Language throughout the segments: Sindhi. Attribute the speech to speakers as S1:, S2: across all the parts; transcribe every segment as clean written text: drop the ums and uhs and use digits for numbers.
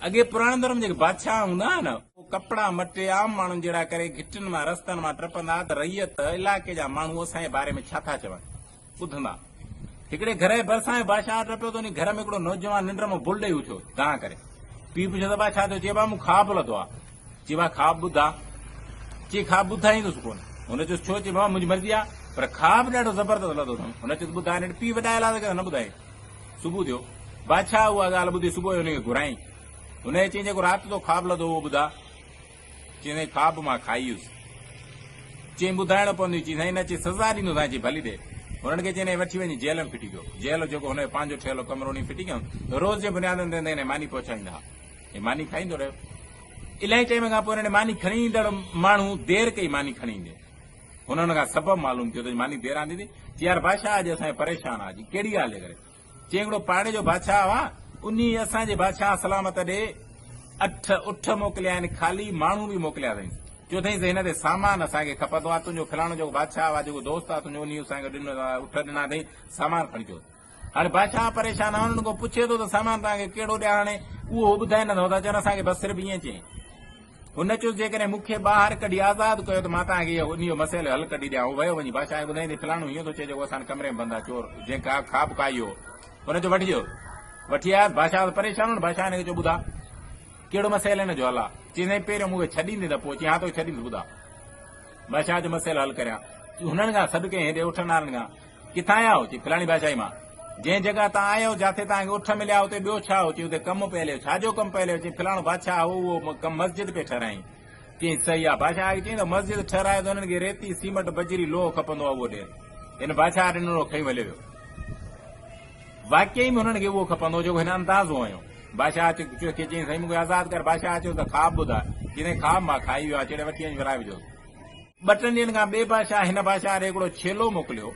S1: اڳي پراڻي دور ۾ جيڪي بادشاهه هوندا هئا نه، اهي ڪپڙا مٽي عام ماڻهن جهڙا ڪري گهٽين مان رستن مان ٽپندا ته رعيت، علائقي جا ماڻهو اسان جي باري ۾ ڇا ٿا چون؟ ٻڌندا. هڪڙي گهر جي ڀرسان جو بادشاهه ٽپيو ته انهي گهر ۾ هڪڙو نوجوان ننڊ مان بل ڏئي اٿيو، دانهن ڪري. پيء پڇيو ته ابا ڇا ٿيو؟ چي ابا مون خواب لڌو آ. چي ابا خواب ٻڌاء. چي خواب ٻڌائيندس ڪونه. هن چيس ڇو؟ چي بابا منهنجي مرضي آ، پر خواب ڏاڍو زبردست لڌو اٿم. هن چيس ٻڌاء. نيٺ پيء وڏا ايلاز ڪيا ته نه ٻڌائين. صبح ٿيو. بادشاهه اها ڳالهه ٻڌي صبح جو هن کي گهرايائين. هن کي چيائين جيڪو رات تو خواب لڌو اهو ٻڌاء. چيائين سائين خواب مان کائي ويس. چيائين ٻڌائڻو پوندو. چيائين سائين نه. چيائين سزا ڏيندوسانء. چيائين ڀلي ڏي. هنن کي چيائين وٺي وڃي جيل ۾ ڦٽي ڪيو. جيل جيڪو هن جو پنهنجو ٺهيل هو ڪمرو انهي ڦٽي ڪيائون. روز جي بنيادن تي هن کي ماني پهچائيندا ها. هي ماني کائيندو رهيو. الاهي ٽائيم کان پوء هنن ماني کڻي ايندڙ ماڻهو دير ڪئي ماني کڻي ايندي. هن ان کان سبب معلوم ڪيو ته ماني دير آندي ٿي. چي يار بادشاهه اڄ اسان کي پريشان آ. چي ڪهڙي ڳالهه جي ڪري؟ چي هڪڙو پاڙي جو بادشاهه آ، انهي اسان جي بادشاهه سلامت ڏي اٺ اٺ موڪليا آهن، خالي ماڻهو به موڪليا اٿائينس. چيو اٿائينس هن تي سامان اسان کي کپندو آ، تنهنجو فلاڻو جيڪو بادشاهه آ، جيڪو دوست آ تنهنجو انهي اسان کي ڏنو اٺ ڏنا اٿئي، سامان کڻي اچو. هاڻي بادشاهه پريشان آ، انهن کان پڇي ٿو ته سامان توهان کي ڪهڙو ڏيان هاڻي اهو هو ٻڌائين نٿا، هو ٿا چون اسان کي بس صرف ائين چئين. هن چيو جيڪڏهن مون کي ٻاهر ڪڍي آزاد ڪيو ته مان توهان کي اهو انهيء مسئلي جو حل ڪڍي ڏيان. هو ويو وڃي بادشاهه کي ٻڌائيندي فلاڻو هيئن ٿو چئي جيڪو اسان ڪمري ۾ بند آ چور جنهن ڪا خواب کائي هو. هن چيو وٺجو. وٺي آيس. بادشاهه ته پريشان هو نه بادشاهه هن کي چيو ٻڌاء ڪهڙو مسئلي هن جو حل آ. چيائين سائين پهريون مون کي ڇڏيندين ته پوء. چيائين ها توکي ڇڏيندس ٻڌاء. بادشاهه چيو مسئلو حل ڪريان. هنن کان سڏ ڪيائين هيڏي اٺن وارن کان. ڪٿان آيا آهيو؟ چي فلاڻي بادشاهي مان. جنهن جڳهه تان آيا آهيو، جاٿي توهان کي اٺ مليا، اتي ٻيو ڇا هو؟ چي اتي ڪم پئي هليو. ڇا جو ڪم پئي هليو؟ چي فلاڻو بادشاهه هو، اهو ڪم مسجد پئي ٺهرايائين. چيائين صحيح آهي. بادشاهه کي چيائين ته مسجد ٺهرايو ته هنن کي ريتي، سيمٽ، بجري، لوهه کپندو آهي، اهو ڏين. هن بادشاهه ڏنو اهو کنيو هليو ويو. واقعي ۾ هنن کي اهو کپندو هو، جيڪو هن اندازو هنيو. بادشاهه کي چيائين سائين مون کي آزاد ڪر. بادشاهه چيو ته خواب ٻڌاء. چيائين سائين خواب مان کائي ويو آهيان. چيڙي وٺي وڃ ورائي وجهوس. ٻه ٽن ڏينهن کان ٻئي بادشاهه هن بادشاهه ڏي هڪڙو ڇيلو موڪليو.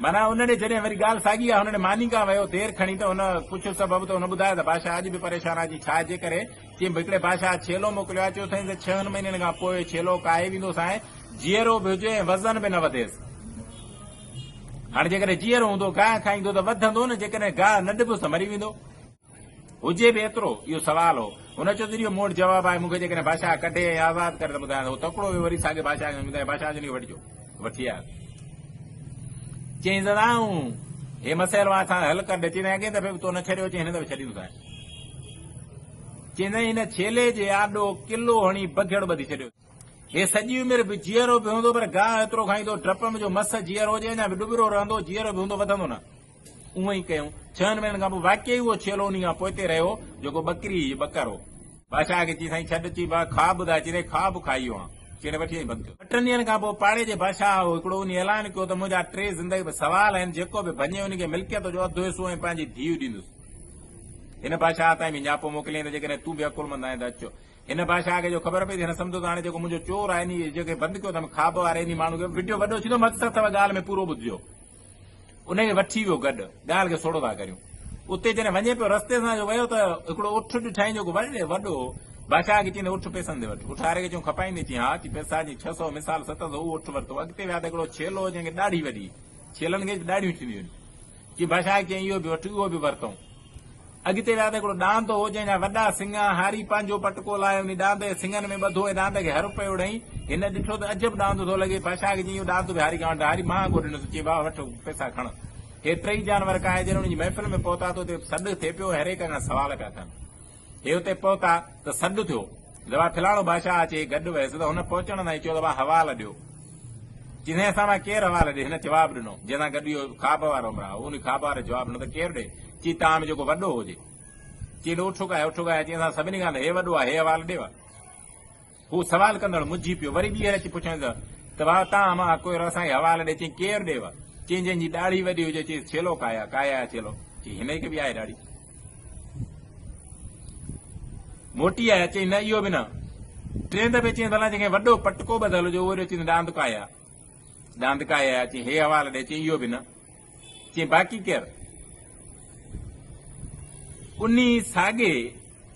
S1: معنيٰ ان ڏي جڏهن وري ڳالهه ساڳي آهي، هن ڏي ماني کان ويو دير کڻي ته هن پڇيو سبب ته هن ٻڌايو ته بادشاهه اڄ به پريشان آهي، چي ڇا جي ڪري؟ چيائين هڪڙي بادشاهه ڇيلو موڪليو آهي، چيو اٿائين ته ڇهن مهينن کان پوء ڇيلو ڪاهي ويندوسانء، جيئرو به هجي ۽ وزن به نه وڌيس. هاڻي جيڪڏهن جيئرو هوندو گاهه کائيندو ته وڌندو نه، جيڪڏهن گاهه نه ڏبس ته مري ويندو. هجي به ايترو؟ اهو سوال هو. هن چيو ته اهو مون وٽ جواب آهي، مون کي جيڪڏهن بادشاهه ڪڍي ۽ آزاد ڪري ته ٻڌايان ٿو. هو تڪڙو ويو وري ساڳئي بادشاهه کي ٻڌايائين، بادشاهه چيو هن کي وٺجو. وٺي آيس. چيائين ته آئون هي مسئلو آهي اسان حل ڪري ڏي. چيائين اڳئين دفعي به تو نه ڇڏيو، چيائين هن دفعي ڇڏيندوسانء. چيائين هن ڇيلي جي آڏو ڪلو هڻي بگهڙ ٻڌي ڇڏيو. هي سڄي عمر به جيئرو به هوندو پر گاهه ايترو کائيندو، ڊپ ۾ جو مس جيئرو هجي اڃا به ڏٻرو رهندو، جيئرو به هوندو وڌندو نه. اونئن ئي ڪيائون. ڇهن مهينن کان پوء واقعي اهو ڇيلو انهي کان پوئتي رهيو، جيڪو ٻڪري هئي، ٻڪر هو. بادشاهه کي چي، سائين ڇڏ، چي، ڀاء خواب ٻڌاء، چي، سائين خواب کائي ويو آهيان. چي، وٺي وڃي بند ڪيو. ٻه ٽن ڏينهن کان پوء پاڙي جي بادشاهه هو هڪڙو، انهي اعلان ڪيو ته منهنجا ٽي زندگي ۾ سوال آهن، جيڪو به ڀڃي انهي کي ملڪيت جو اڌ حصو ۽ پنهنجي ڌيء ڏيندس. هن بادشاهه تائين به نياپو موڪليائين ته جيڪڏهن تون به عقلمند آهين ته اچ. هن بادشاهه کي جو خبر پئي ته هن سمجهيو ته هاڻي جيڪو منهنجو چور آهي انهي جيڪي بند ڪيو اٿم خواب واري انهي ماڻهو کي وڊيو وڏو ٿيندو مقصد اٿو ڳالهه ۾ پورو ٻڌجو. ان کي وٺي ويو گڏ، ڳالهه کي سوڙهو ٿا ڪريون. اتي جڏهن وڃي پيو رستي سان جو ويو ته هڪڙو اٺ ڏٺائين جيڪو وڏي وڏو هو. بادشاهه کي چيائين ته اٺ پئسن تي وٺ. اٺ واري کي چيائون کپائيندين؟ چيائين ها. چي پئسا چيائين 600 مثال 700 اهو اٺ ورتو. اڳتي ويا ته هڪڙو ڇيلو هو جنهن کي ڏاڙهي وڏي هئي. ڇيلن کي به ڏاڙهيون ٿينديون آهن. چي بادشاهه کي چيائين اهو به وٺ. اهو به ورتائون. اڳتي ويا ته هڪڙو ڏاند هو جنهن جا وڏا سڱ ها. هاري پنهنجو پٽڪو لاهي انهي ڏاند جي سڱن ۾ ٻڌو ۽ ڏاند کي هر پيو ڏئي. هن ڏٺو ته عجب ڏاند ٿو لڳي. بادشاهه کي چيائين اهو ڏاند به هاري کان وٺ. هاري مهانگو ڏنس. چيائين ڀاء وٺ پئسا کڻ. هي ٽئي جانور ڪاهي جڏهن انهن جي محفل ۾ پهتا ته اتي سڏ ٿئي پيو ۽ هرهڪ کان سوال پيا ٿين. هي اتي پهتا ته سڏ ٿيو. ته ڀاء فلاڻو بادشاهه اچي گڏ ويس ته هن پهچڻ تائين چيو ته ڀاء حوال ڏيو. چيائين اسان مان ڪير حوال ڏي؟ هن جواب ڏنو، جنهن سان گڏ اهو خواب وارو همراهه هو، انهي خواب واري جواب ڏنو ته ڪير ڏي؟ چي توهان ۾ جيڪو وڏو هجي. چي اٺ ڪاهي اٺ ڪاهي چي اسان سڀني کان ته هي وڏو آهي، هي حوال ڏيو. هو سوال ڪندڙ منجهي پيو، وري ٻيهر اچي پڇيائينس ته ڀاء توهان مان ڪير اسان کي حوال ڏي؟ چيائين ڪير ڏيو؟ چيائين جنهن جي ڏاڙهي وڏي هجي. چيس ڇيلو ڪاهي آ، ڪاهي آيا ڇيلو. چي هن کي به آهي ڏاڙهي. موٽي آيا، چيائين نه اهو به نه. ٽئين دفعي چيائين ڀلا جنهن کي وڏو پٽڪو ٻڌل هجي اهو ڏيو، چيائين ڏاند ڪاهي آ. ڏاند ڪاهي آيا، چيائين هي حوال ڏي، چيائين اهو به نه. چيائين باقي ڪير؟ انهي ساڳي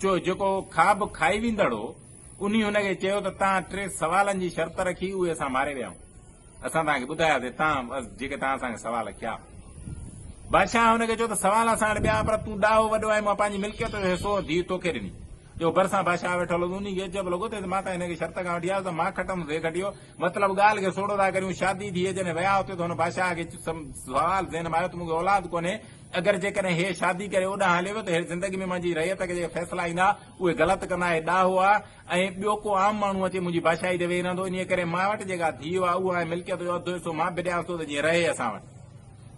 S1: چو جيڪو خواب کائي ويندڙ هو، انهي هن کي چيو ته توهان ٽي سوالن جي شرط رکي اهي اسان ماري ويا آهيون. اسان توهان کي ٻڌاياسين، توهان بس جيڪي توهان اسان کي سوال ڪيا. بادشاهه هن کي چيو ته سوال اسان وٽ ٻيا پر تون ڏاهو وڏو آهين مان پنهنجي ملڪيت جو حصو ڌيء توکي ڏني. جو ڀرسان بادشاهه ويٺل هو انهي کي عجب لڳو ته مان ته هن کي شرط کان وٺي آيس ته مان کٽندس هي کٽي ويو. مطلب ڳالهه کي سوڙهو ٿا ڪريون شادي ٿي جڏهن ويا اتي ته هن بادشاهه کي سوال ذهن ۾ آيو ته مون کي اولاد ڪونهي اگر جيڪڏهن هي شادي ڪري اوڏانهن هليو ويو ته هي زندگي ۾ منهنجي رعيت کي جيڪي فيصلا ايندا اهي غلط ڪندا هي ڏاهو آهي ۽ ٻيو ڪو عام ماڻهو اچي منهنجي بادشاهي تي ويهي رهندو انهي ڪري مان وٽ جيڪا ڌيء آهي اها ۽ ملڪيت جو اڌ حصو مان به ڏيانس ٿو ته جيئن رهي اسان وٽ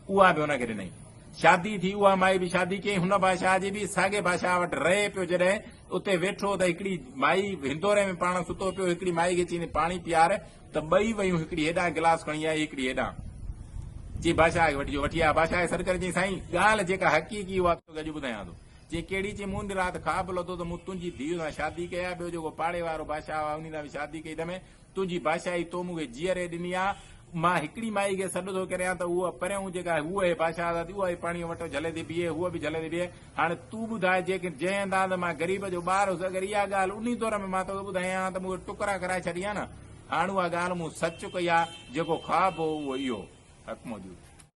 S1: اها به هن کي ڏنائين. شادي ٿي اها مائي به شادي ڪيائين هن بادشاهه جي به ساڳئي بادشاهه وٽ رهي پيو جڏهن اتي ويٺو ته هڪڙي مائي هندوري ۾ پاڻ ستو پيو هڪڙي مائي کي چيائين پاڻي پيار ته ٻئي ويون هڪڙي هيڏانهن گلاس کڻي آئي هڪڙي هيڏانهن چي بادشاهه کي وٺي جو وٺي آيا بادشاهه کي سڏ ڪري چيائين سائين ڳالهه جيڪا حقيقي اها توکي اڄ ٻڌايان ٿو چيائين ڪهڙي چيائين مون رات خواب لڌو ته مون تنهنجي ڌيء سان شادي ڪئي آهي ٻيو جيڪو پاڙي وارو بادشاهه آهي انهي سان به شادي ڪئي اٿم تنهنجي بادشاهي تو مون کي جيئري ڏني آ. مان هڪڙي مائي کي سڏ ٿو ڪريان ته هوء پريون جيڪا هوء هي بادشاهزادي اها به پاڻيء وٽو جهلي ٿي بيهي، هوء به جهلي ٿي بيهي. هاڻي تون ٻڌاء جيڪڏهن جنهن انداز مان غريب جو ٻار هيس، اگر اها ڳالهه انهي دور ۾ مان توکي ٻڌايان ها ته مون کي ٽڪرا ڪرائي ڇڏين ها نه. هاڻ اها ڳالهه مون سچ ڪئي آ، جيڪو خواب هو اهو اهو. حق موجود.